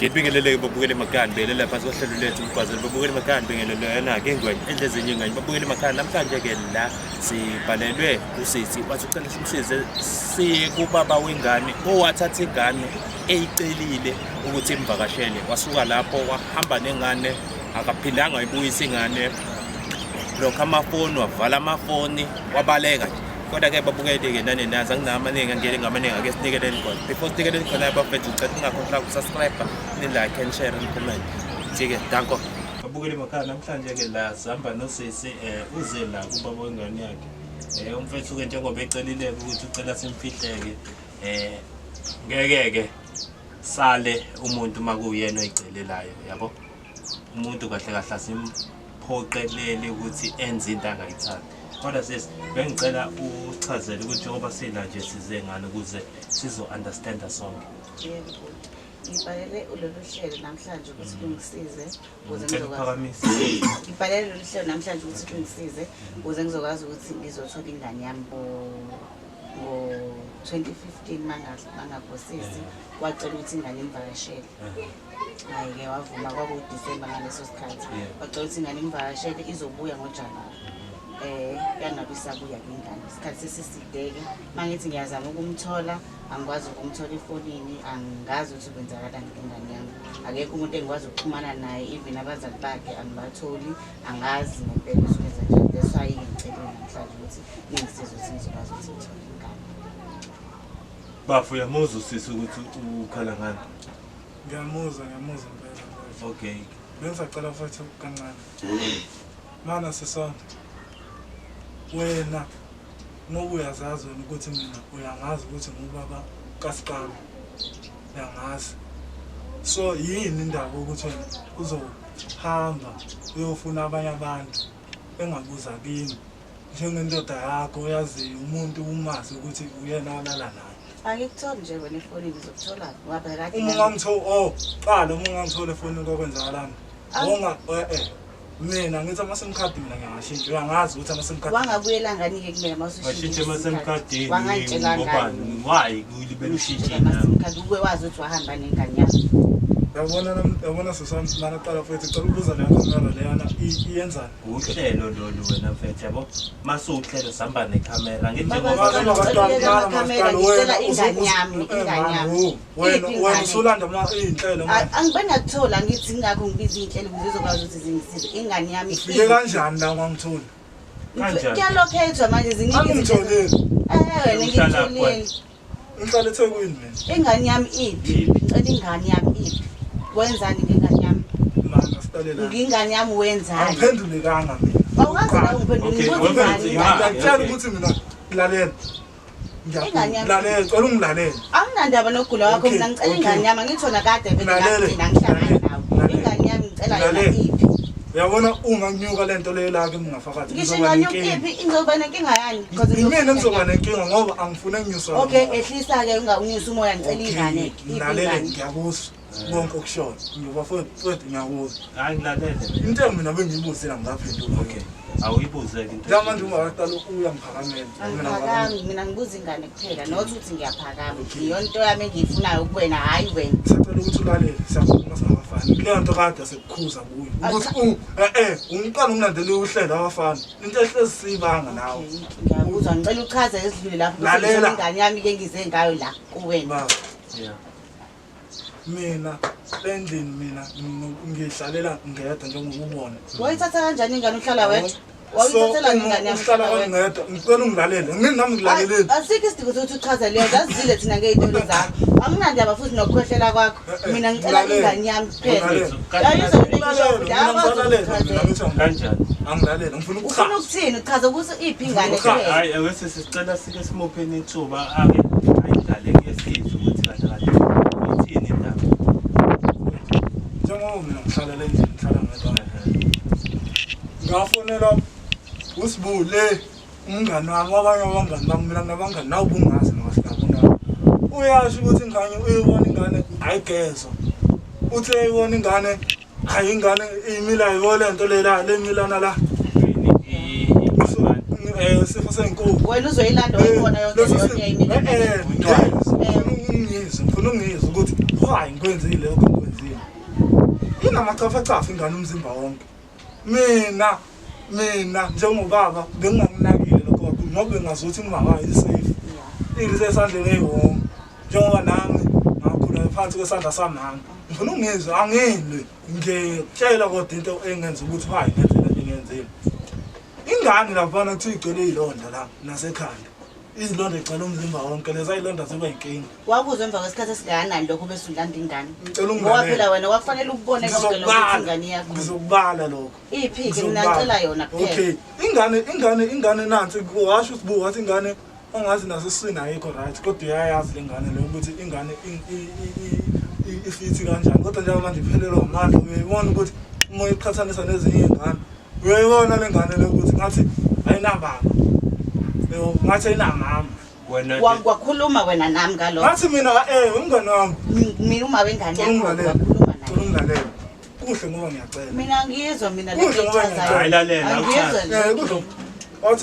Ngibingelele babukele emakhaya nibingelele phansi kohlelo lethu umgwazelo babukele emakhaya nibingelele yena-ke ingwenya endle ezinye ingane babukele emakhaya namhlanje-ke la sibhalelwe usisi wathi ucela simsize siye kubaba wengane owathatha ingane eyicelile ukuthi imvakashele wasuka lapho wahamba nengane akaphindanga wayibuyisa ingane lokho amafoni wavala amafoni wabaleka nje kodwa-ke babukele-ke nane nazi anginamaningi angiyele ngamaningi ake sinikeleni khona before sinikeleni khona abafethu ngicela ningakhohlwa ukusubscribe ni-like and share and comment jike danko babukele makhaya namhlanje-ke la sihamba nosisi um uze la kubaba wengane yakhe um umfethu-ke njengoba ecelile-ke ukuthi ucela simfihleke um ngeke-ke sale umuntu uma kuwuyena oyicelelayo yabo umuntu kahle kahle asimphoqeleli ukuthi enze into angayithandi kodwa sis bengicela uchazele ukuthi njengoba sila nje size ngani ukuze sizo-understanda sonke. Yebo bhuti, ngibhalele lolu hlelo namhlanje ukuthi lungisize ukuze Ngicela ngizokwazi uphakamise. ngibhalele lolu hlelo namhlanje ukuthi lungisize ukuze ngizokwazi ukuthi ngizothola ingane yami ngo-2015 mangaphosisi wacela ukuthi ingane imvakashele. Hhayi-ke wavuma kwakuwuDisemba ngaleso sikhathi. Wacela ukuthi ingane imvakashele izobuya ngoJanuwari. Yangabe isabuya-ke ingane. Isikhathi sesiside-ke. Uma ngithi ngiyazama ukumthola, angikwazi ukumthola efonini, angazi ukuthi kwenzakalani ngengane yami. Akekho umuntu engikwazi ukuxhumana naye, even abazali bakhe angibatholi, angazi ngempela ukuthi kwenzenjani. That's why ngicelile namhlanje ukuthi ningisize ukuthi ngizokwazi ukuthi ngithole ingane. Bafo uyamuzwa usisi ukuthi ukhala ngani? Ngiyamuzwa, ngiyamuzwa impela mfethu. Okay. Bengisacela mfethu kancane. Mana sisona. Wena ngoba uyazazi wena ukuthi mina uyangazi ukuthi ngubaba kaSiqalo. Uyangazi. So yini indaba ukuthi wena uzohamba uyofuna abanye abantu engabuza kimi njengendoda yakho oyaziyo umuntu umazi ukuthi uyena olala naye. Angikutholi nje wena efonini ngizokuthola ngoba phela kade Uma ungangitholi oh qala uma ungangitholi efonini kwakwenzakalani? Wonga eh eh mina ngithi ama-sim card mina ngiyangashintsha uyangazi ukuthi ama-sim card wangabuyela ngani-ke kumina Washintsha ama-sim card wangangitshela ngobani? ngani Why kulibele ushintshe ama-sim card ukube wazi ukuthi wahamba nengane yami yabona yabona sisami mana qala mfethu cela ukubuza leya khamera leyana iyenzani Uhlelo lolu wena mfethu yabo. Masuwuhlelo sihamba nekhamera ngithi Baba, njengoba sicela amakhamera, ngicela ingane yami, ingane yami. Wena Iphi wena ingane? usulanda ama iy'nhlelo manje. Angibe nakuthola ngithi ingakho ngibiza iy'nhlelo ukuze izokwazi ukuthi zingisize ingane yami Ufike kanjani la ungangitholi? Kanjani? Kuyalokhethwa manje ziningi izinto. Angingitholile. Eh wena Uhlala ngikutholile. Ngihlala eThekwini mina. Ingane yami iphi? Iphi? Ngicela ingane yami iphi? Wenzani ngengane yami? Mana siqale la. Ngingane yami wenzani? Angiphendulekanga mina. Awukaze la ungiphendule Okay, ngibuza wena ingane uthi yami. Ngiyakutshela Okay. ukuthi mina lalela. Ingane yami. Ngiyakulalele, cela ungilalele. Anginandaba nokugula kwakho Okay, mina ngicela okay. ingane yami angithona kade vele Ngilalele, ngagcina ngihlangana nawe. ngilalele. Ingane yami ngicela yona Ngilalele. iphi? Uyabona uma kunyuka lento leyo la kimi ngaphakathi Ngisho ngizoba ingane nenkinga. iphi ingizoba nenkinga yani? Because Yimina ngizofika engizoba ingane. nenkinga ngoba angifune nginyuswa. Okay, ehlisa ke ungawunyusa umoya ngicela ingane. Iphi Ngilalele ingane? ngiyakuzwa konke okushoyo. Ngiyoba futhi ngiyakuzwa. Hayi ngilalele. Into mina bengiyibuzile ngingaphendula. Okay. Awuyibuzeke into. Njengamanje ungakaqala uyangiphakamela. Mina Angiphakami mina ngibuza ingane kuphela not ukuthi ngiyaphakama. Iyona into yami engiyifunayo kuwena hayi wena. Sicela ukuthi ulalele siyakhuluma singabafana. Kuleyo nto kade sekukhuza kuyo. Ukuthi u eh eh ungiqala ungilandele uhlelo abafana. Into ehlezi siyibanga nawe. Okay, ngiyakuzwa ngicela uchaze esidlule lapho bese Lalela. ngithola ingane yami ke ngize ngayo la kuwena. Baba Yeah. mina endlini mina ngihlalela ngedwa njengoba ubona. Wayithatha kanjani ingane uhlala wedwa? So Wayithathela ingane yami uhlala uhlala wedwa? kwangedwa ngicela ungilalele. Ngini nami ngilaleleni. Asikho isidingo sokuthi uchaze leyo zazile thina ngey'ntolo zakho. Anginandaba futhi nokukhwehlela kwakho. Eh, eh, Mina ngicela ngilalele. ingane yami kuphela. Ngilalele. Yayizwa into engisho Ngilalele, futhi mina awakwazi ngisalalele mina ukuchazela. ngithi Kanjani? angilalele ngifuna Ufuna ukuchaza. ukuthini? Uchaza ukuthi iphi ingane Cha, kuphela. Hayi awese sicela sike simupheni ithuba ake ayidlale ke sizwe ukuthi kahle kahle ithini indaba. Njengoba mina ngihlala endlini ngihlala ngedwa. Ngafonelwa uSibule umngani wami wabanye abangani bami mina nginabangani nawe ubungazi nowasilabona. Uyasho ukuthi ingane uyibona ingane ayigezwa. Uthe uyibona ingane hayi ingane imila yibo lento lela lemilana la. Ini Eh sifo senkukhu. Wena uzoyilanda wayibona yonke leyo nto eyimile. Eh eh. Ungizwe, ngifuna ungizwe ukuthi why ngikwenzile lokho engikwenzile. Inamachafachafa ingane umzimba wonke. Mina njengobaba bengingakunakile lokho kakhulu ngoba bengazi ukuthi ngingakayi i-safe. Ilisesandleni eyi-wrong. Njengoba nami ngakhula phansi kwesandla samama. Ngifuna ungizwe, angilwi. Ngiyakutshela kodwa into engenza ukuthi why ngenze lento engiyenzile. Ingane laphana kuthiwa igcwele iy'londa la nasekhanda. Izilonda igcwele umzimba wonke, leza y'londa ziba yinkinga. Wakuzwa emva kwesikhathi esingakanani lokho bese ulanda ingane? Ngicela Ngoba ungilalele. phela wena kwakufanele ukubone konke lokho ukuthi ingane Ngizokubala, iyagula. ngizokubala lokho. Iphi-ke mina ngicela yona kuphela. Okay, ingane nansi washo uSibu wathi ingane ongazi nasesiswini ayikho right, kodwa uyayazi le ngane le ukuthi ingane ifithi kanjani, kodwa njengoba manje iphelelwa amandla uyayibona ukuthi uma uyiqhathanisa nezinye iy'ngane uyayibona le ngane le ukuthi ngathi ayinababa, yebo, ngathi ayinamama. Wena Wakhuluma wena nami ngalokho. Ngathi mina umngane wami. Mina uma wengane Cela yakho ungilalele, wakhuluma cela naye. ungilalele. Kuhle ngoba ngiyacela. Mina ngiyizwa mina Kuhle lento ngoba echazayo. Hayi, lalela, Angiyizwa le. Kuhle.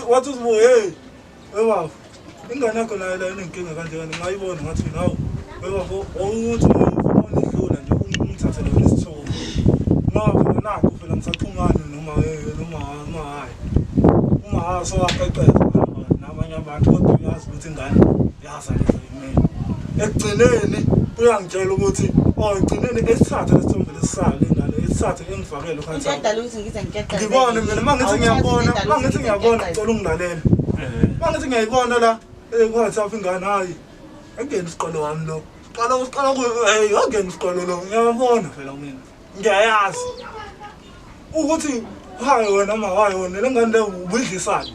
Wathi uSibu, hey, webafo, ingane yakho nayo la inenkinga kanje kanje, ngayibona ngathi mina, hawu, webafo, wawuthi uma idlula nje ungithathele wena isithombe. Ngoba phela nakhu phela ngisaxhumani noma noma noma hayi. Uma hayi sowaqeqeza nabanye abantu kodwa uyazi ukuthi ingane yazalelwa yimina. Ekugcineni uyangitshela ukuthi oh ekugcineni esithathe lesithombe lesisale lengane esithathe engifakele Into ukhathana. edala ukuthi ngize ngikeqeze. Ngibone mina mangithi ngiyabona, mangithi ngiyabona ngicela ungilalele. Mangithi ngiyayibona la WhatsApp ingane hayi. Angena isiqalo wami lo. Siqalo siqalo ku hey angena isiqalo lo. Ngiyabona phela mina. Ngiyayazi. Ukuthi hayi wena ma hayi wena le ngane le ubudlisana.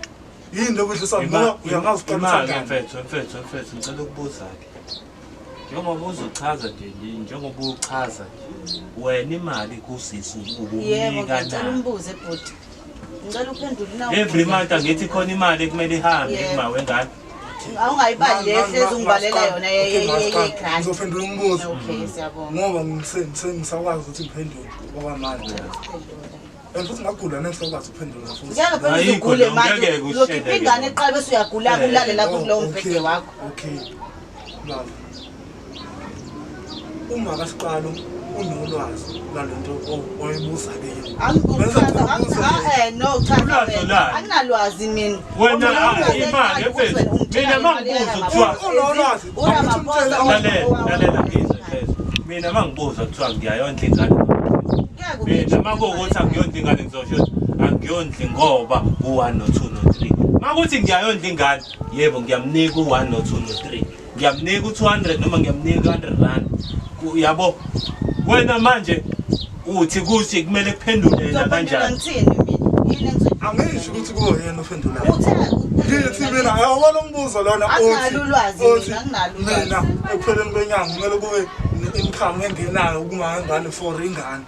Yini lo budlisana ngoba uyangazi uqala Imali uthandana. mfethu ngicela ukubuza ke. Njengoba uzochaza nje njengoba uchaza nje wena imali kusisi Yebo, ubumnika ngicela na? umbuze bhuti. Ngicela uphendule na. Every month angithi khona imali ekumele ihambe Yebo. kuma wengane. Awungayibali le hlezi ungibalela yona ye-grant. Ngizophendula umbuzo. Okay, siyabonga. Ngoba ngisakwazi ukuthi ngiphendule okwamanje. And futhi ngagula nengisakwazi ukuphendula futhi. Ngeke phela Ayikho uzugule leyo, manje. ngeke Uzokhipha kushele ingane ke. eqala bese uyagula ulale lapho kulowo mbhede wakho. Okay. Baba. Uma kasiqalo unolwazi lalento oyibuza kimi. No, cha Ulwazi olani? anginalwazi mina. Wena, Mina ulwazi imali, enginalo ukuthi mfethu. wena ungitshela Mina ngemali mangibuza kaRamaphosa. kuthiwa- Unolwazi. uRamaphosa Lalela, lalela ngizwe mfethu. Mina mangibuza kuthiwa ngiyayondla ingane. Mina makuwukuthi angiyondli ingane ngizosho ukuthi angiyondli ngoba u1 no2 no3. Makuthi ngiyayondla ingane, yebo ngiyamnika u1 no2 no3. Ngiyamnika u200 noma ngiyamnika u100 rand. Yabo. Wena manje uthi kuthi kumele kuphendule yena Ngizophendula kanjani? ngithini mina? Yini engizophendula? Angisho ukuthi kuwo yena ophendulayo. Uthe Ngithi mina ayawubona umbuzo lona Anginalo ulwazi othi mina, anginalo ulwazi. mina ekupheleni kwenyanga kumele kube ne-income engenayo kuma ingane for ingane.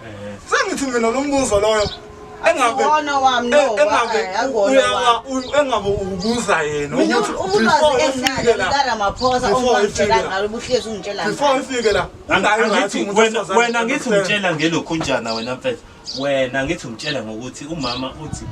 Sengithi mina lo mbuzo loyo engabe Akuwona wami, no, akuwona wami. engabe ubuza yena Mina ukuthi ulwazi before enginalo ifike la likaRamaphosa Before ongangitshela ifike la. ngalo ubuhlezi ungitshela before ngalo. ifike la ungayi right Angithi umuntu wena wesifazane wena ngithi umtshela ngelokhunjana wena mfethu. Wena ngithi umtshela ngokuthi umama uthi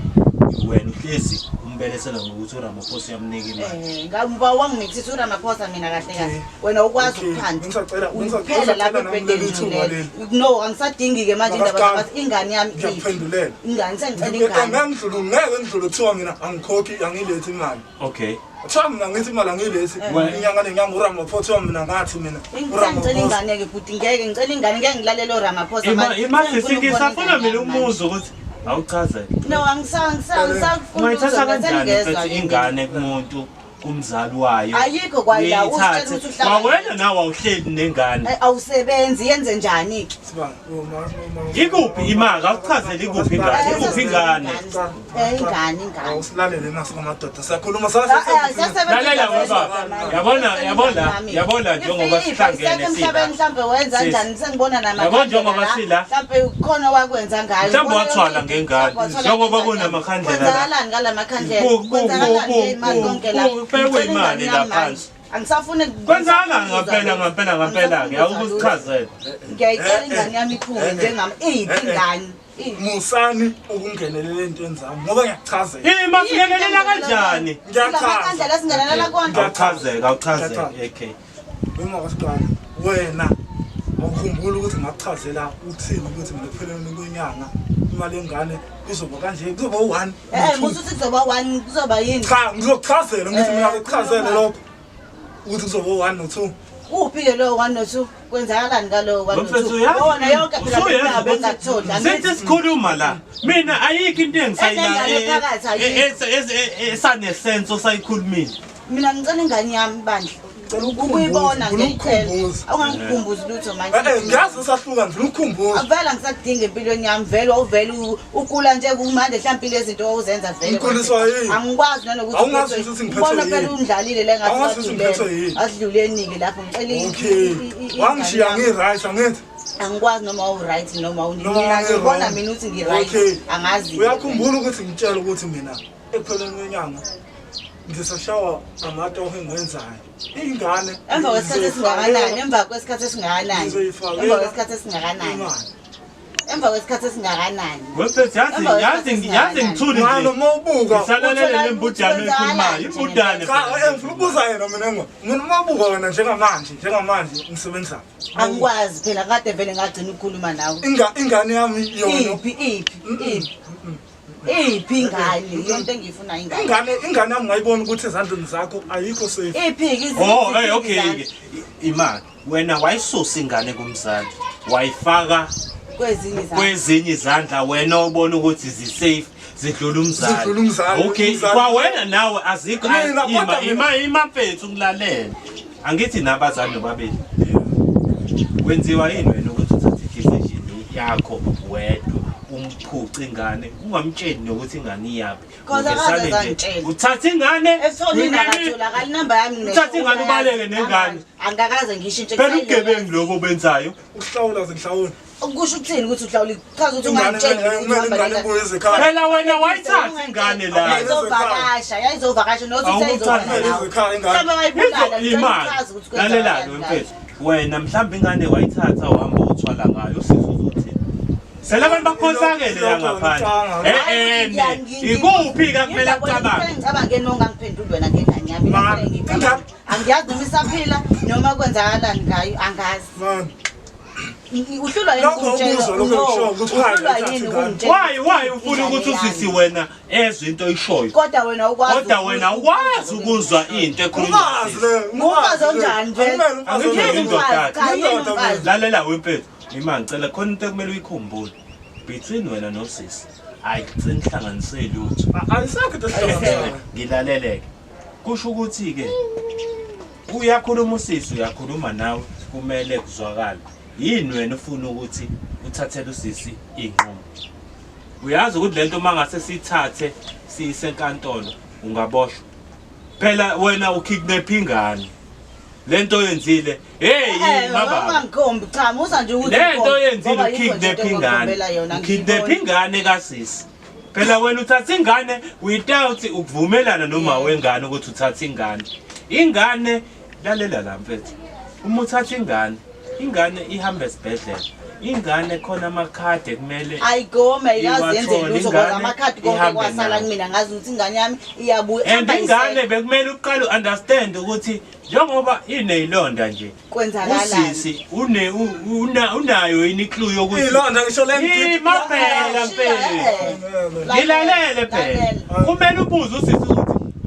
wena uhlezi umbelesela ngokuthi uRamaphosa uyamnika imali. Ngoba wangimixisa uRamaphosa mina kahle kahle. Wena ukwazi Okay. ukuphanda. Ngisacela Uphela lapha nami ebhedeni leli thuba nje. leli. No, angisadingi-ke manje indaba Makasiqale. zabathi ingane yami iphi. Ngiyakuphendulela. Ingane sengicela ingane. Ngeke ngidlule ngeke ngidlule kuthiwa mina angikhokhi angilethi imali. Okay. Kuthiwa mina ngithi imali angilethi inyanga nenyanga uRamaphosa kuthiwa mina ngathi mina Ngicela ingane-ke bhuti ngeke ngicela ingane ngeke ngilalele uRamaphosa manje. Imali Sengifuna ukubona ngisafuna ingane mina yami manje. umuzo ukuthi awuchazele. No, angisakufuni Ungayithatha kanjani sengingezwa mfethu ke ingane kumuntu kumzali wayo? Ayikho kwayila, Uyithathe. usitshela ukuthi uhlala Kwawena nawe awuhleli nengane. Awusebenzi yenze njani-ke? Ikuphi imali? Awuchazele ikuphi ingane? Ikuphi ingane? Ingane, ingane. Awusilalele naso kwamadoda siyakhuluma Lalela baba. Yabona yabona yabona njengoba sihlangene emhlabeni sila. mhlambe wenza Sisi. njani sengibona Yabo njengoba sila. mhlambe khona wakwenza ngayo Mhlawumbe wathwala ngengane, njengoba kunamakhandlela la. kwenzakalani ngala makhandlela Ku- kwenzakalani ngemali konke la kubekwe Ngicela imali ingane la yami manje. phansi. Angisafuni Kwenzakala ngempela ngempela ngempela ke awukusichazele. Ngiyayicela ingane yami iphume njengami iphi ingane Iphi? Musani ukungenelela entweni zami ngoba ngiyakuchazela. Imasingenelela kanjani? Ngiyachaza. Kulamakhandlela singenelela konke Awuchazeke, awuchazeke. Ngiyachaza. Okay. Wema kwasiqala wena awukhumbuli ukuthi ngakuchazela uthini ukuthi mina ekupheleni kwenyanga imali yengane izoba kanje, kuzoba u-one. Musa uthi kuzoba one, kuzoba yini? Cha, ngizokuchazela ngithi mina Eh, kuchazele khuluma. lokho ukuthi kuzoba u-one no-two. Uphi-ke lowo one no-two? Kwenzakalani ngalowo one Mfethu, no-two? uyazi- Wona yonke phela usuyazi indaba ukuthi- engakutholi, Sithi angithi? sikhuluma la mina ayikho into Enengane phakathi, ayikho. esanesense osayikhulumile. Mina ngicela ingane yami bandla. Ngicela ukukhumbuza, Ukuyibona ngifuna ngiyicela. ukukhumbuza. Awungangikhumbuzi lutho manje. Ngiyazi usahluka, ngifuna ukukhumbuza. Vele angisakudingi empilweni yami, vele wawuvele ugula nje kumanje, mhlawumbe lezi zinto owawuzenza vele. Ngikhuliswa yini? Angikwazi nanokuthi Awungazi uphethwe- ukuthi ngiphethwe Ubona phela yini? ungidlalile la ngathi Awungazi ukuthi ngiphethwe wadlulela. yini? Asidluleni-ke lapho, ngicela Okay, wangishiya ingane yami. ngi-right, angithi? Angikwazi noma u-right noma Noma mina ngibona ngi-wrong. mina ukuthi ngi-right. Okay. Angazi. Uyakhumbula ukuthi ngitshela ukuthi mina ekupheleni kwenyanga ngisashawa amatoho engiwenzayo ingane Emva kwesikhathi esingakanani? Emva kwesikhathi esingakanani? Ngizoyifakela Emva kwesikhathi esingakanani? imali. Emva kwesikhathi esingakanani? Mfethu, yazi Emva yazi kwesikhathi yazi esingakanani? ngithule Manje nje. uma ubuka Ngisalalele Uthola le mbudane ukuthi ekhulumayo, kwenzakalani imbudane. cha, ngifuna ukubuza yena mina ngo mina uma ubuka wena njengamanje ngisebenza Angikwazi phela, kade vele ngagcina ukukhuluma nawe. Ingane yami yona Iphi iphi iphi? Iphi ingane? Yonke engiyifuna ingane. Ingane yami ngayibona ukuthi ezandleni zakho ayikho safe. Iphi ke? Oh, hey, okay ke. Imali. Wena wayisusa ingane kumzali. Wayifaka Kwezinye izandla. Kwezinye izandla wena obona ukuthi zi-safe zidlula umzali. Zidlula umzali, Okay, umzali. kwawena nawe azikho Mina, ima kodwa mina- ima ima mfethu ngilalele. Angithi nabazali nobabili. Wenziwa yini wena ukuthi uthathe decision yakho wedwa umphuce ingane ungamtsheli nokuthi ingane iyaphi? Khoza Uvesane akaze nje, angitshele. Uthatha ingane Efonini akatholakali inamba yami ngine. Uthatha ingane ubaleke nengane. Angakaze ngishintshe. Phela ubugebengu lobo obenzayo. Ukuhlawula zinhlawula. Kusho ukuthini ukuthi uhlawula? Chaza ukuthi Ingane ungangitsheli ukuthi kumele uhamba ingane nengane. ibuye ezekhaya. Phela wena wayithatha ingane la. Yayizovakasha, yayizovakasha nokuthi Awukuthandi. usayizovakasha nawe. Ezekhaya ingane. Mhlawumbe wayibulala, ngicela Imali. uchaze ukuthi Lalelani kwenzakalani. mfethu. Wena mhlawumbe ingane wayithatha wahamba uthwala ngayo usisi uzothini? Sele abantu bakhosakele la ngaphandle. Ikuphi ka kumele akucabange? Ngicabange noma ungangiphenduli wena ngengane yami. Ma, Kufanele ngicabange. ingane- Angiyazi noma isaphila noma kwenzakalani ngayo, angazi. Man, Uhlulwa yini Lokho ukungitshela? ukuzwa lokho No, engikushoyo ukuthi why uhlulwa uthatha yini ingane? ukungitshela? Why ufuna ukuthi usisi wena ezwe into oyishoyo? Kodwa wena ukwazi. Kodwa wena ukwazi ukuzwa into ekhulunywa ungazi usisi. le, Umfazi onjani vele? Akumele umfazi Angeke onjani. Yini umfazi? Cha, yini Indoda umfazi? Lalela wemfethu. Ima ngicela khona into ekumele uyikhumbule. Between wena nosisi ayicini lutho. Ayisekho into esihlanganayo. Ngilaleleke. Kusho ukuthi ke uyakhuluma usisi uyakhuluma nawe kumele kuzwakale. Yini wena ufuna ukuthi uthathele usisi inqumo? Uyazi ukuthi lento mangase sithathe siyise enkantolo ungaboshwa. Phela wena ukidnap ingane. Lento oyenzile, hey Eh, baba. ungangikhombi cha, musa nje ukuthi Lento ukhombe, oyenzile ngoba yikho nje ukidnap into ingane. engikhombela yona, Ukidnap angiyiboni. ingane kasisi. Phela wena uthatha ingane without ukuvumelana noma wengane ukuthi uthatha ingane. Ingane lalela la mfethu. Uma uthatha ingane, ingane ihamba esibhedlela. Ingane khona amakhadi ekumele Ayigome ayikazi yenze Iwathole lutho ingane, ngoba amakhadi konke ihambe kwasala nayo. kumina, ngazi ukuthi ingane yami iyabuya. And Mhlawumbe ingane ayisekho. bekumele uqale understand ukuthi njengoba inezilonda nje Kwenzakalani? usisi unayo yini clue yokuthi Iy'londa ngisho le ngidi- Ima phela Shiya, mfethu. eh. Ngilalele phela. Lalela. Kumele ubuze usisi ukuthi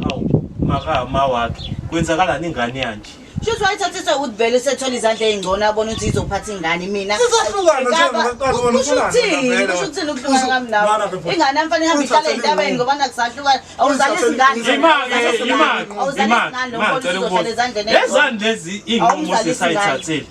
hawu maka ma wakhe kwenzakalani ingane yanje. Shuthi wayithathiswa ukuthi vele usethola izandla ey'ngcono abone ukuthi izophatha ingane mina. Sizohlukana nje Ngaba- ngaqala wena Kusho ufunani ukuthini? ngempela? Kusho ukuthini ukuhlukana kwami nawe? Mana ke bhuti. Ingane yami fanele ihambe ihlale Uyithathele entabeni inqumo. ngoba nakusahlukana. Awuzalisi ingane. Ima-ke, Awuzalisi ima, ingane. ima, Awuzalisi ingane, ima, lo ngicela mfowethu uzohlala ukubuza. ezandleni ey'ngcono. Lezani lezi iy'nqumo Awumzalisi sesayithathile.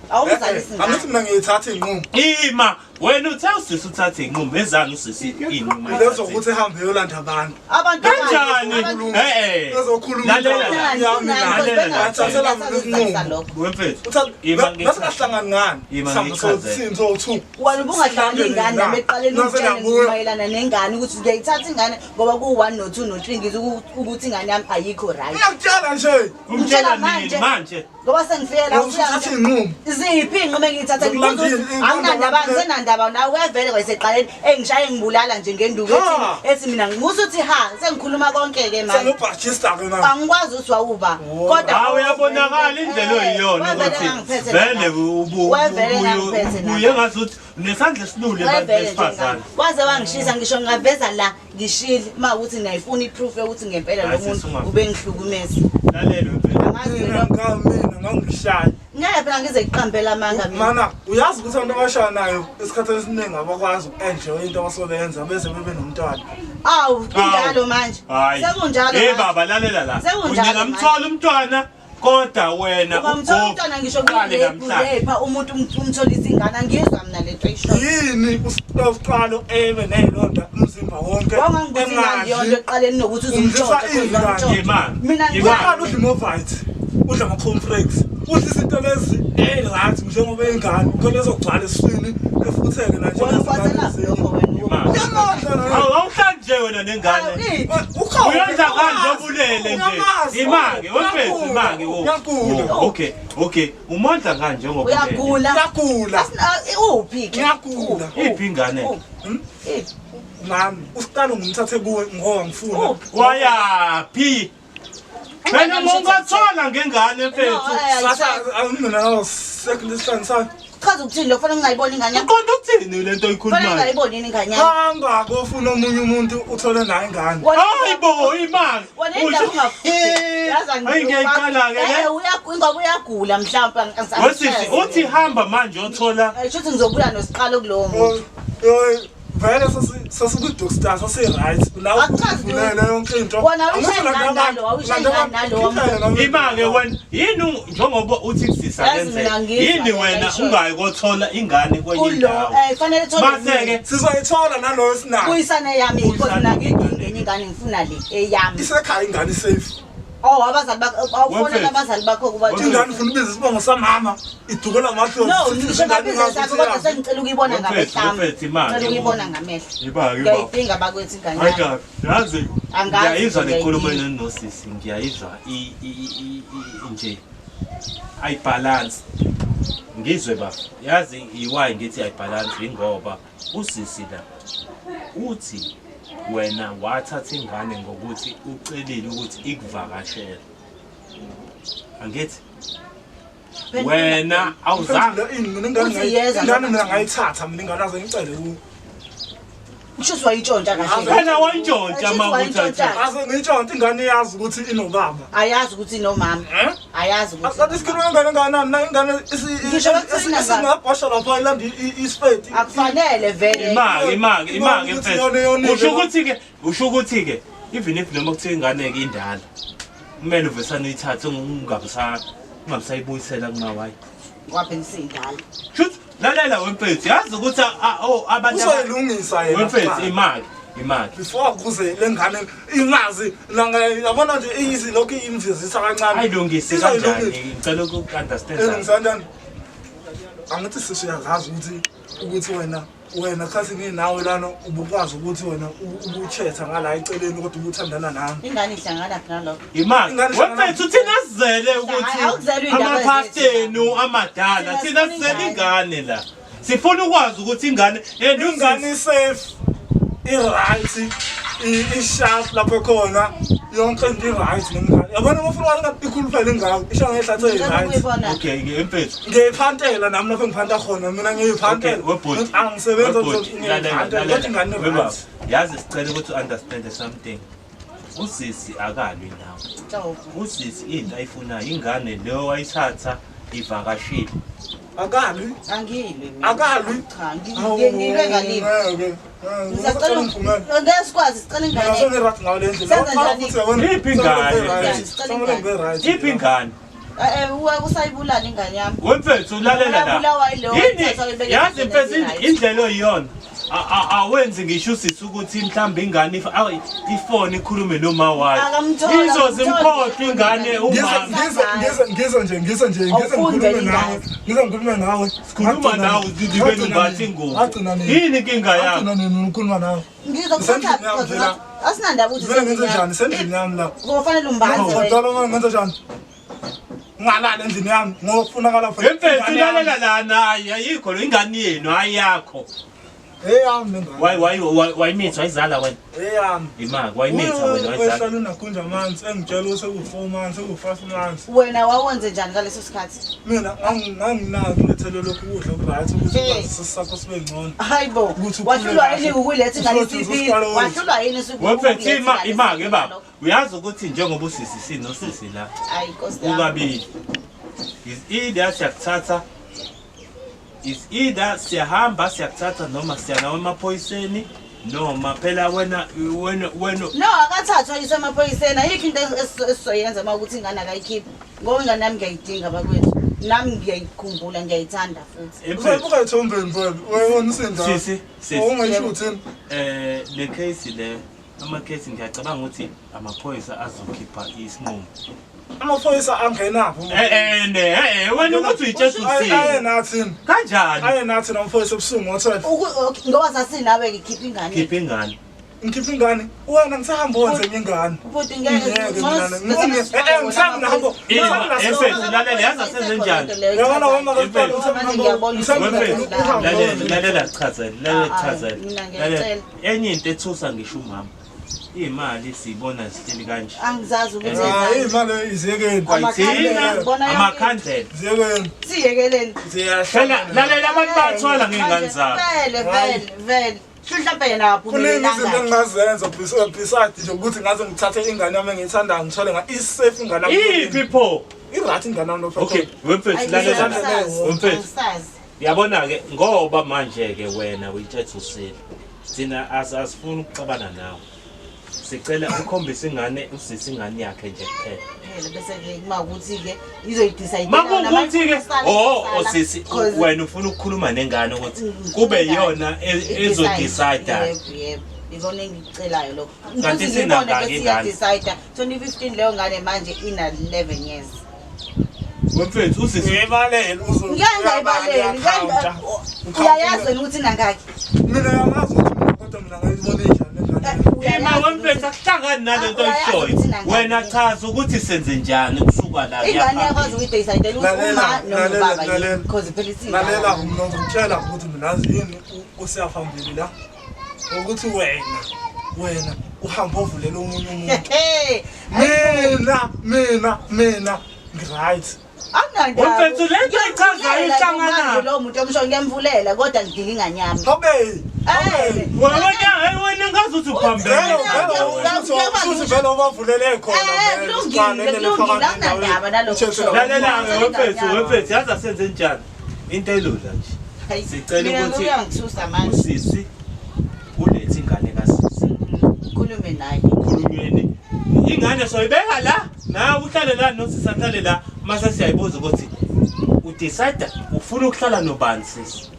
Awumzalisi ingane. Angithi mina ngiyithatha iy'nqumo. Ima, wena uthe usisi uthathe iy'nqumo, ezani usisi iy'nqumo Lezo ayithathile? ukuthi ehambe eyolanda abantu. Abantu Kanjani? abantu- Eh, eh. Ezokhuluma Lalela indaba la. yami Kunani? naye. Wathathela mina Bengathanda isinqumo. lokho. Wemfethu. Uthatha Ima masingahlangani ngani? Ima Sihambe ngichazele. sothini sowu-two. Wena ubungahlangani ingane nami ekuqaleni Nase ungitshele ngiyabuya. mayelana nengane ukuthi ngiyayithatha ingane ngoba ku-one no-two no-three ngizwe ukuthi ingane yami ayikho right. Ngiyakutshela nje. Umtshela Umtshela nini manje. manje? Ngoba sengifike la Uthatha iy'nqumo. Ziphi iy'nqumo engiyithatha? Zokulandela- Anginandaba, angisenandaba Anginandaba nawe wevele kwayiseqaleni engishaya engibulala nje ngenduku Ha. ethi ethi mina ngimusa uthi ha sengikhuluma konke ke manje. Sengubhajista-ke manje. Angikwazi ukuthi wawuba. Kodwa Hawu uyabonakala indlela oyiyona Wevele ukuthi ngangiphethe vele nalapho. Wevele ngangiphethe ubuye nalapho. ngazuthi unesandla esilula ebantwini Wevele nje besifazane. ngami. Waze wangishisa ngisho ngingaveza la ngishile uma ukuthi ngiyayifuna i-proof yokuthi ngempela lo Hayi, muntu sisi, ungafuni. ubengihlukumeza. Lalela wemfethu. Angazi Mina lokho. mina ngangishaya. Ngeke phela ngize ngiqambele amanga mina. Mana uyazi ukuthi abantu abashanayo esikhathini esiningi abakwazi uku-enjoy into abasuke beyenza beze bebe nomntwana. Awu kunjalo manje. Hayi. Sekunjalo. Hey manje. baba lalela la. Sekunjalo Ungamthola umntwana kodwa wena Ungamthola ugogo umntwana ngisho uqale namhlanje. kuyirepha umuntu umtholisa ingane angizwa mina lento ayishoyo. Yini usiqalo ebe ney'londa umzimba wonke Wangangibuza ingane yonto ekuqaleni nokuthi uzumtshontsha Umdlisa ingane. Yima. Mina Yima. Uqala udla imovite, udla ama-cornflakes, udla izinto lezi ey'right njengoba ingane khona ezogcwala esiswini efutheke na Wena ukwazela lokho wena. Yima. Uyamondla naye. Awu awuhlali nje wena nengane. Awu, Ukhona. Uyenza kanje obulele nje. Imake wemfethu imake wo. Uyagula. Wo, Okay, okay. Umondla kanje ngobulele. Uyagula. Uyagula. Uphi ke? Ngiyagula. Iphi ingane? Iphi? Mami, usiqalo ngimthathe kuwe ngoba ngifuna. Uphi? Wayaphi? Wena ungathola ngengane mfethu. No, eh, Sasa mina nawo sekho lesihlanu sami. Chaza ukuthini lo kufanele ngingayiboni ingane yami? Uqonda ukuthini lento Kufanele oyikhulumayo? ngingayiboni yini ingane yami? Hamba kofuna omunye umuntu uthole naye ingane. Wena- Hayi bo imali. Wena indaba ungafuthi. Yazi angi- Hayi ngiyayiqala ke le. Eh, ngoba uyagula mhlawumbe Wesisi uthi hamba manje othola Shuthi ngizobuya nosiqalo kulowo muntu. Oy, vele sasiku-doctor sasi-right. Nawe Akuchazi uvulele yonke into. Wena awuyishayi ingane nalo, awuyishayi ingane nalo. Imake wena yini njengoba uthi kusisa Yazi lenzeka mina ngizwa yini lento wena ayishoyo. ungayi kothola ingane kwenye Kulo indawo eh fanele thole. Mase-ke Sizoyithola naloyo esinayo. Buyisane yami because Buyisane. mina ngidinga enye ingane ngifuna le eyami. Isekhaya ingane isafe. Oh abazali bakho awufonela Wemfethu. abazali bakho kuba Ingane ufuna ubiza isibongo samama idukela amahlozi. No, ngisho ngabiza sakho kodwa sengicela ukuyibona Wemfethu, ngamehlo. ami. wemfethu, imali. Ngicela ukuyibona ngamehlo. Imali, imali. Ngiyayidinga bakwethu ingane Hayi yami. kabi yazi Angazi, ngiyayizwa le nkulumo ngiyayidinga. enenosisi ngiyayizwa nje ayibalance ngizwe bafo yazi iwayi ngithi ayibalance ingoba usisi la uthi wena wathatha ingane ngokuthi ucelile ukuthi ikuvakashele angithi wena awuzange Ini mina ingane Uthi yeza ingane mina noma- ngayithatha mina ingane aze ngicele kuwe. Usho ukuthi wayintshontsha kahle. wena wayintshontsha ma Wayintshontsha. Aze ngiyitshontshe ingane iyazi ukuthi inobaba. Ayazi ukuthi inomama. Eh? Ayazi ukuthi. Asathi isikhuluma ingane engakanani na ingane Ngisho bakuthina ngani? isingabhosha lapha ilanda isifeti. Akufanele vele. Imaki imaki imaki Ukuthi mfethu. yona yonile. Usho ukuthi ke usho ukuthi ke even if noma kuthiwa ingane ke indala kumele uvesane uyithathe ungabisayibuyisela kumawayi. Waphela isindala. Shuthi lalela wemfethu yazi ukuthi oh abantu Uzoyilungisa yena. wemfethu kuqala. imaki imaki. Before kuze le ngane ingazi langa yabona nje iyizi lokhu imvizisa kancane. Ayilungise Izoyilungisa. kanjani? Ngicela uku-understand. Elungisa kanjani? Angithi sisi uyazazi ukuthi wena khathi nginawe lana ubukwazi ukuthi wena ubuchetha ngala eceleni kodwa ubuthandana nami. Ingane ihlangana phi nalokho? Imaki Ingane ihlangana- wemfethu thina sizele ukuthi Awukuzelwa iy'ndaba amaphasti zethu. enu amadala Thina thina sifuna sizele ingane. ingane la. Sifuna ukwazi ukuthi ingane and Ingane isafe, i-right, i-sharp lapho khona yonke into i-right nengane. Yabona uma ufuna ukwazi ikhuluphele ingane, isho ngehlathi Ngicela eyi-right. ukuyibona. Okay ke mfethu Ngiyiphantela nami lapho engiphanta khona mina ngiyiphantela. Okay, webhuti. Angisebenzi Webhuti, lalela, ngiyiphantela lalela. kodwa ingane Webaba, i-right. yazi sicela ukuthi u-understand something. Usisi akalwi nawe. Nhlobo. Usisi into ayifunayo ingane leyo wayithatha ivakashile. Akalwi. Angilwi mina. Akalwi. Cha, ngilwe ngalimi. Ngeke. Ngisacela ngivumele. ngeke sikwazi sicela Mina ingane. sengi-right ngayo le ndlela. Senza njani? Futhi yabona, Iphi ingane? sengibe right. Sengibe ngibe right. Iphi ingane? Eh usayibulala ingane yami. Wemfethu lalela la. Uyabulawa yilowo Yini? othatha uyibeke Yazi endlini mfethu ezi-right. indlela oyiyona. Awenzi ngisho usisi ukuthi mhlawumbe ingane ifone ikhulume noma wayo. Akamthola, Izoze akamtholi. imkhohlwe ingane umama. Ngize nje ngize nje ngize Awufundi ngikhulume vele nawe. ingane. Ngize ngikhulume nawe. Sikhuluma nawe uzibe numbathi ingubo. Ngagcina nini? Yini inkinga yakho? Ngagcina nini ukukhuluma nawe? Ngizokuthatha Ngisendlini yami because nje la. asinandaba ukuthi Kumele ngenze njani? Sendlini yami la. Kuzofanele umbanze wena. Kodwa uma ngenze njani? Ungalala endlini yami ngoba kufunakala phela. Mfethu lalela lana, hayi ayikho lo ingane yenu, hayi yakho. Eyami lengane. Why why why wayimitha wayizala wena? Eyami. Imaki wayimitha wena wayizala. Wehlala unakhunja amanzi engitshela ukuthi seku-4 months, seku-5 months. Wena wawenze njani ngaleso sikhathi? Mina nganginako kulethele lokhu ukudla oku-right ukuthi Hey. ukwazi isisu sakho sibe ngcono. Hayi bo, Ukuthi ukhule wahlulwa kahle. yini ukuletha ingane Usuthi isiphila? usuqala wenza. Wahlulwa yini Wemfethu ima imaki baba. Uyazi ukuthi njengoba usisi sinosisi la Hayi Nkosi yami. kukabili. Is either siyakuthatha is either siyahamba siyakuthatha noma siya nawe emaphoyiseni noma phela wena wena wena No, akathathwa ayiswe emaphoyiseni. Ayikho into esizoyenza uma ukuthi ingane akayikhiphi. Ngoba ingane yami ngiyayidinga bakwethu. Nami ngiyayikhumbula, ngiyayithanda futhi. Mfethu, Uzoyibuka ethombeni mfowethu. Uyayibona isindawo. Sisi, sisi. Ungayishuthini. Le case le ama case ngiyacabanga ukuthi amaphoyisa azokhipha isinqumo. Amaphoyisa angenapho. Eh ne wena ukuthi uyitshela Aye uthini? nathini. Kanjani? Aye nathi namaphoyisa ebusuku ngo-12. Okay, ngoba sasinawe ngikhipha ingane. Khipha ingane. Ngikhipha ingane. Wena ngisahamba wenze enye ingane. Bhuti ngeke Ngeke mina. Ngisahamba nabo. Mfethu lalela yazi asenze njani? Yabona wama Mfethu lalela lalela chazela lalela Ah, ah, chazela. mina Lalela ngiyacela. enye into ethusa ngisho umama. Imali siyibona zihleli kanje. Angizazi ukuthi Hayi yenzani. imali iziyekeni. Kwayithina Ngibona yonke amakhandlela. Iziyekeni. Siyekeleni. Phela lalela abantu bayathwala ngey'ngane zabo. Vele vele vele. Mhlawumbe yena Kuningi izinto akaphumelelanga. engingazenza besides nje ukuthi ngaze ngithathe ingane yami engiyithandayo ngithole nga i-safe ingane yami. Iphi pho? I-right ingane yami lokho. Okay, wemfethu lalela. Angisazi. Wemfethu. Angisazi. Yabona ke ngoba manje ke wena uyitshethe usile. Thina asifuni ukuxabana nawe. Sicela ukhombise ingane usisi ingane yakhe nje kuphela. Phela bese ke kuma ukuthi ke izoyidecide. Makuwukuthi ke oh osisi wena ufuna ukukhuluma nengane ukuthi kube iyona ezodecide. Yebo yebo. Ikona engikucelayo lokho. Kanti Ukuthi sinangaki ngibone ingane? bese iyadecide. 2015 leyo ngane manje ina 11 years. Wemfethu usisi Uyibalele uzo. Ngeke ngayibaleli. Uyayazi wena ukuthi inangaki? Mina yamazi ukuthi mina kodwa mina ngayibona injani lengane. Ima wemfethu akuhlangani nalento oyishoyo. Wena chaza ukuthi senze njani kusuka la Ingane iyakwazi ukuyidecide ukuthi Lalela, uma noma lalela, ubaba yini lalela. because phela isingane. Lalela mina ngikutshela ukuthi mina azi yini usiyaphambili la. Ukuthi wena uhamba ovulela omunye umuntu. Hey, Mina mina ngi-right. anginandaba. Wemfethu, le nto oyichazayo ihlangana. Manje lowo muntu omsho ngiyamvulela kodwa ngidinga ingane yami. Habe. Eh. Wena wena ngazi ukuthi uphambene. Futhi vele ubavulele khona. Eh, kulungile, kulungile, akunandaba nalokho. Lalela-ke wemfethu wemfethu yazi asenze njani? Into elula nje. Hayi, Sicela mina ukuthi- kuyangithusa manje. Usisi ulethe ingane kasisi. Ukhulume naye. Khulunyweni. Ingane soyibeka la, nawe uhlale la nosisi ahlale la. Mase siyayibuza ukuthi udecide ufuna ukuhlala nobani sisi?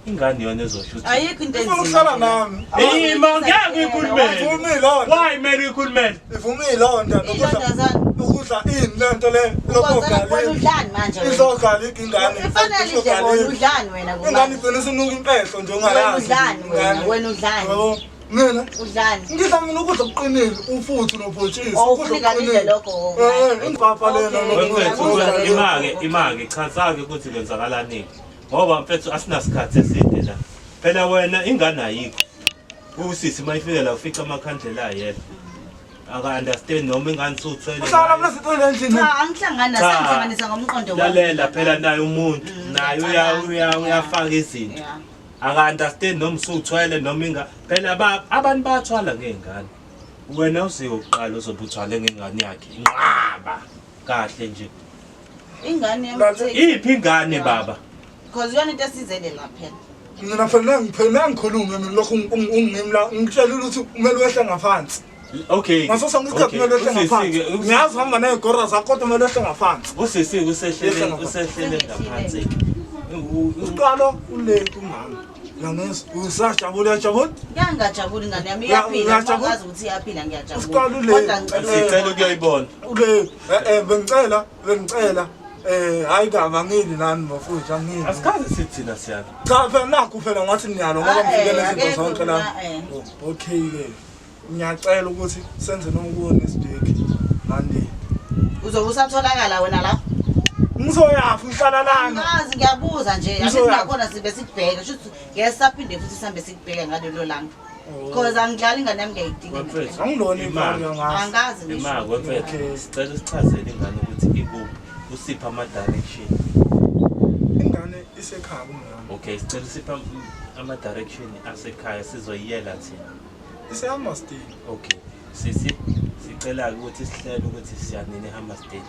Ingane yona ezosho ukuthi Ayikho into Ufuna ukuhlala nami. Ima ngeke uyikhulumele. Ivumile loo nto. Why kumele uyikhulumele? Ivumile loo nto Indodazana. ukudla ini lento le lokho Wena galile. udlani manje wena? Izogalika ingane. Ifanele nje wena udlani wena Ingane kumanje. igcina isinuka impehlo nje Wena ungayazi. udlani wena? Wena udlani? Yabo. Mina Udlani? ngidla mina ukudla okuqinile ufuthu nobhontshisi. Oh, ufuna ingane idle lokho. Impapa lena Okay. Wemfethu Ngiyakuzwa. imake imake chaza-ke ukuthi kwenzakalani ngoba mfethu asinasikhathi eside la. Phela wena ingane ayikho. Usisi mayifike la ufica amakhandlela ayedwa. Aka-understand noma ingane suthwele. Uhlala mina sithwele endlini. Cha, angihlangani Cha. nasengihlanganisa ngomqondo wami. Lalela phela naye umuntu naye uyafaka izinto. Yeah. Aka-understand noma usuthwele noma inga phela abantu bayathwala ngey'ngane. Wena usiyokuqala uzobe uthwale ngengane yakhe. Inqaba kahle nje. Ingane yami. Iphi ingane baba? Because yona into esizele la phela. Mina phela ngiphela ngikhulume mina lokho ungimla ngitshelile ukuthi kumele wehle ngaphansi. Okay. Ngaso sonke isikhathi kumele wehle ngaphansi. Ngiyazi uhamba ney'gora zakho kodwa kumele wehle ngaphansi. Usisi usehlele usehlele ngaphansi. Uqalo uleti umama. Uyangizwa? Usajabula uyajabula? Ngiyangajabuli ingane yami iyaphila. Uyajabula? Ngazi ukuthi iyaphila ngiyajabula. Usiqala ule. Kodwa ngicela Sicela ukuyoyibona. Ule bengicela bengicela hayi kabi angili nani bafowethu angili. Asikaze sithi thina siyana. Cha phela nakhu phela ngathi niyalo ngoba Ah, ngifikele eh, izinto akekho zonke la. mina, eh. Oh, okay ke. Ngiyacela ukuthi senze noma kuwo next week Monday. uzobe usatholakala wena la. Ngizoyaphi ngihlala lana. Angazi, ngiyabuza nje. Angithi Ngizoyaphi? nakhona sibe sikubheka, shuthi ngeke sisaphinde futhi sihambe sikubheka ngalelo langa. Cause angidlali, ingane yami ngiyayidinga. Wemfethu. Angilona Imali. ivalo ngazi. Angazi ngisho. Ima wemfethu, Okay. sicela usichazele ingane ukuthi ikuphi, usiphe ama-direction. Ingane isekhaya kumama. Okay, sicela usiphe ama-direction asekhaya, sizoyiyela thina. Ise-Hammersdale. Okay sisi, sicela-ke ukuthi sihlele ukuthi siya nini eHammersdale.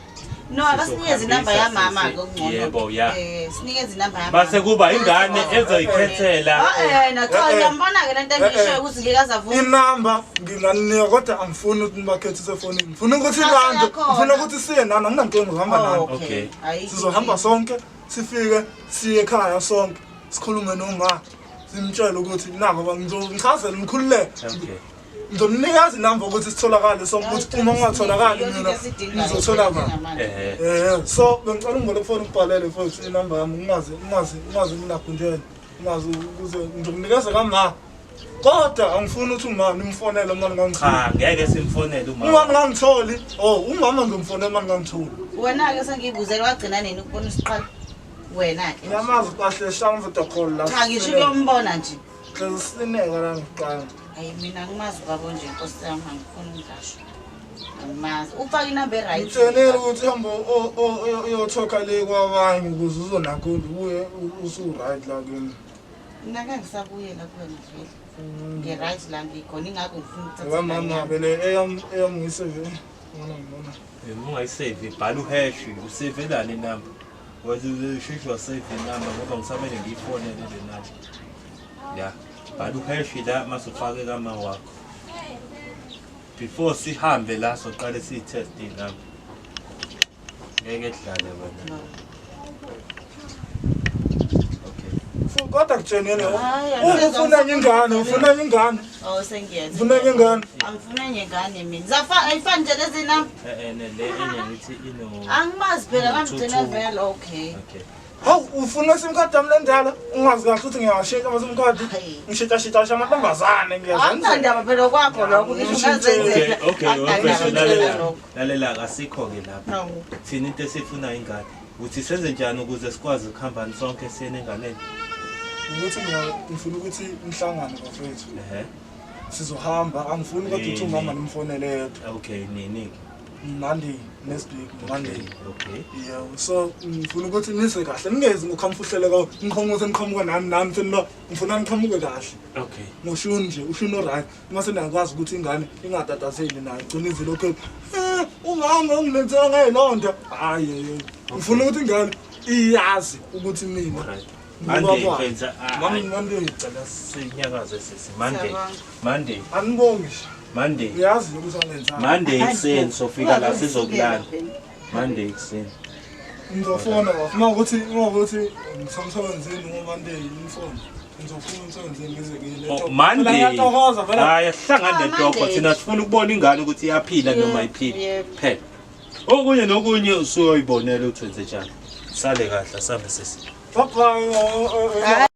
No, akasinikeze inamba yamama-ke okungcono. Yebo, ya. Sinikeze inamba yamama. Base kuba ingane ezoyikhethela. Eh, na cha, ngiyambona-ke lento engiyishoyo ukuthi ngeke aze avume. Inamba nginganinika, kodwa angifuni ukuthi nibakhethise efonini. Ngifuna ukuthi Cha, lande, siyakhona. ngifuna ukuthi siye nani, anginankinga uhamba nani. Oh, Okay. Ayikho Sizohamba sonke, sifike siye ekhaya sonke, sikhulume noma simtshele ukuthi nako ngizongichazela ngikhululeke. Okay. Ngizomnikeza inamba ukuthi sitholakale sonke, ukuthi uma ngingatholakali Iyona into mina esidingayo ngizothola ba. njengamanje. Ehhe. So bengicela ungibole kufoni ukubhalele futhi inamba yami, ngingazi ngingazi ngingazi nginagunjele. Ngingazi ukuze ngizokunikeza kama. Kodwa angifuni ukuthi uma nimfonele uma ningangitholi. Cha, ngeke simfonele Uma umama. ningangitholi, oh umama ngizomfonela uma ningangitholi. Wena-ke sengiyibuzele, wagcina nini ukubona usiqala wena-ke? Ngiyamazi kahle shamvuda call la. Cha, ngisho ukuyombona nje. Sisineka la ngiqala. Hayi, mina angimazi ubaba nje, nkosi yami, angifuni ngisho, angimazi. Ufake inamba e-right. Ngitshenile ukuthi hamba uyothoka le kwabanye ukuze uzonakho ubuye usu-right la kimi. Mina ngeke ngisabuyela kuwena vele, ngi-right la ngikhona, ingakho ngifuna ukuthatha Ngoba ingane mama yami. vele eyami eyami ngiyiseve. Ngibona ngibona. Ungayisevi, bhala uhash, usevelani inamba. Wathi usheshe wasave inamba ngoba ngisamele ngiyifonele le namba. Ya, bhala uhash la mase ufake kama wakho. Before sihambe la soqale siyi-test inamba. Ngeke dlale wena. No. Okay. Kodwa kutshenile Hhayi, ufuna enye ingane, ufuna enye ingane, Oh, sengiyenza. ufuna enye ingane. Angifuna enye ingane mina. Zafa ayifani nje lezi namba. Eh le enye ngithi ino. Angimazi phela, ngamgcina Two, two. vele, okay. Okay. Hawu, ufuna iSIM card yami lendala, ungazi kahle ukuthi ngiyashintsha ama-SIM card. Hayi. Ngishintsha-shintsha amantombazane ngiyazenzela. Akunandaba phela kwakho lokho, ngisho ungazenzela. Okay, okay, Akunandaba wemfethu, phela lalela. lokho. Lalela, asikho ke lapha. No. Thina into esifuna ingane. Uthi senze njani ukuze sikwazi ukuhamba sonke siye enganeni? Ukuthi mina ngifuna ukuthi nihlangane bafethu. Ehhe. Sizohamba, angifuni kodwa ukuthi Nini? umama nimfonele yedwa. Okay, nini ke? Monday, next week, Monday. Okay. Yebo, so ngifuna ukuthi nize kahle, ningezi ngokhamfuhlele niqhamuke seniqhamuka nami nami senilo, ngifuna niqhamuke kahle. Okay. Ngoshuni nje, ushuni o-right. Uma seniyakwazi ukuthi ingane ingatatazeli nayo, igcine izilokhu umama ungilethela ngeyilonda. Hhayi, yey. Ngifuna ukuthi ingane iyazi ukuthi mina Alright. Monday ngubaba. mfethu. Monday. Cela sinyakaze sisi. Monday. Siyabonga. Monday. Anibongi nje. Monday. Uyazi ukuthi angenzani. Monday ekuseni sofika la sizokulala. Phela. Monday ekuseni. Ngizofona bafo. Uma ukuthi ngisemsebenzini ngo-Monday, ngifone. Ngizophuma emsebenzini ngize kini. Oh, Monday. Phela ngiyatokoza phela. Hayi, asihlangane Ah, netoko Monday. thina sifuna ukubona ingane ukuthi iyaphila noma Yebo, ayiphili. yebo. Phela. Okunye nokunye usuyoyibonela ukuthi wenze njani. Sale kahle, asambe sisi. Bye bye. Hhayi.